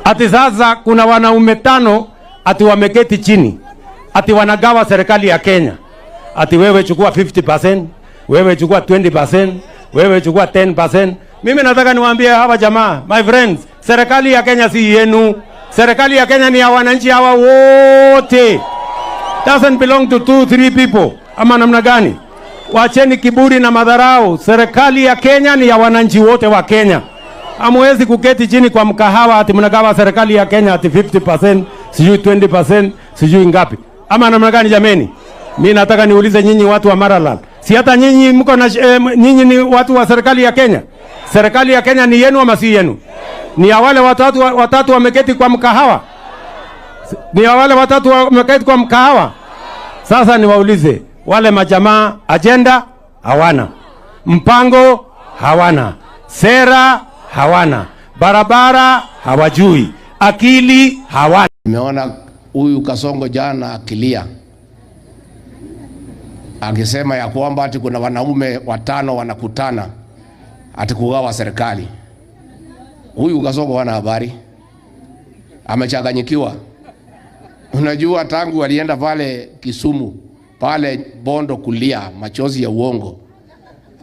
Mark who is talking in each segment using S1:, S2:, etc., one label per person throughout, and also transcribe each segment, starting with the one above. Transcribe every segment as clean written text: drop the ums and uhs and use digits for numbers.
S1: Ati sasa kuna wanaume 5 ati wameketi chini, ati wanagawa serikali ya Kenya. Ati wewe chukua 50%, wewe chukua 20%, wewe chukua 10%. Mimi nataka niwaambie hawa jamaa, my friends, serikali ya Kenya si yenu. Serikali ya Kenya ni ya wananchi hawa wote. Doesn't belong to 2, 3 people. Ama namna gani? Wacheni kiburi na madharau. Serikali ya Kenya ni ya wananchi wote wa Kenya. Hamwezi kuketi chini kwa mkahawa ati mnagawa serikali ya Kenya ati 50%, sijui 20%, sijui ngapi. Ama namna gani jameni? Mimi nataka niulize nyinyi watu wa Maralal. Si hata nyinyi mko na nyinyi ni watu wa serikali ya Kenya? Serikali ya Kenya ni yenu ama si yenu? Ni ya wale watatu wameketi kwa mkahawa? Ni ya wale watatu wameketi kwa mkahawa? Sasa niwaulize wale majamaa, agenda hawana, mpango hawana, sera hawana, barabara hawajui, akili hawana.
S2: Nimeona huyu Kasongo jana akilia akisema ya kwamba ati kuna wanaume 5 wanakutana ati kugawa serikali. Huyu Kasongo hana habari, amechanganyikiwa. Unajua tangu alienda pale Kisumu, pale Bondo kulia machozi ya uongo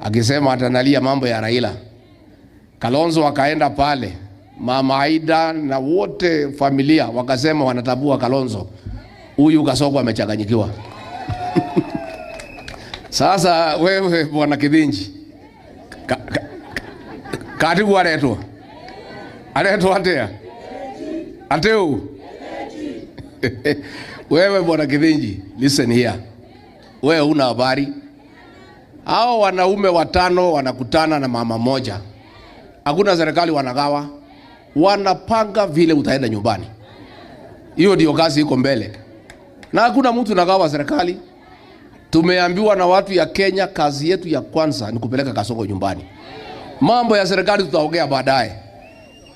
S2: akisema atanalia mambo ya Raila. Kalonzo akaenda pale, Mama Aida na wote familia wakasema wanatabua Kalonzo. Huyu Kasongo amechanganyikiwa. Sasa wewe Bwana Kithinji, katibu aretwo. Aretwo atia? Ateu. Wewe Bwana Kithinji, listen here. Wewe una habari. Hao wanaume 5 wanakutana na mama moja. Hakuna serikali wanagawa. Wanapanga vile utaenda nyumbani. Hiyo ndio kazi iko mbele. Na hakuna mtu anagawa serikali. Tumeambiwa na watu ya Kenya kazi yetu ya kwanza ni kupeleka Kasongo nyumbani. Mambo ya serikali tutaongea baadaye.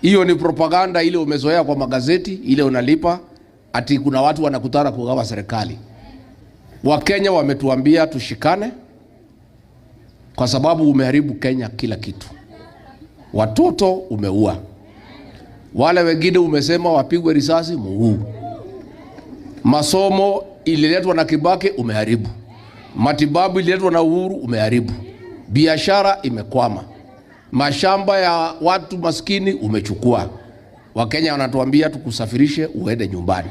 S2: Hiyo ni propaganda ile umezoea kwa magazeti, ile unalipa ati kuna watu wanakutana kugawa serikali. Wakenya wametuambia tushikane kwa sababu umeharibu Kenya kila kitu. Watoto umeua. Wale wengine umesema wapigwe risasi, muue. Masomo ililetwa na Kibaki, umeharibu. Matibabu ililetwa na Uhuru, umeharibu. Biashara imekwama. Mashamba ya watu maskini umechukua. Wakenya wanatuambia tukusafirishe uende nyumbani.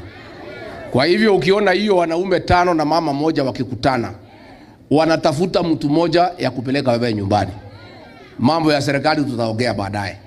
S2: Kwa hivyo ukiona hiyo wanaume 5 na mama moja wakikutana, wanatafuta mtu moja ya kupeleka wewe nyumbani. Mambo ya serikali tutaongea baadaye.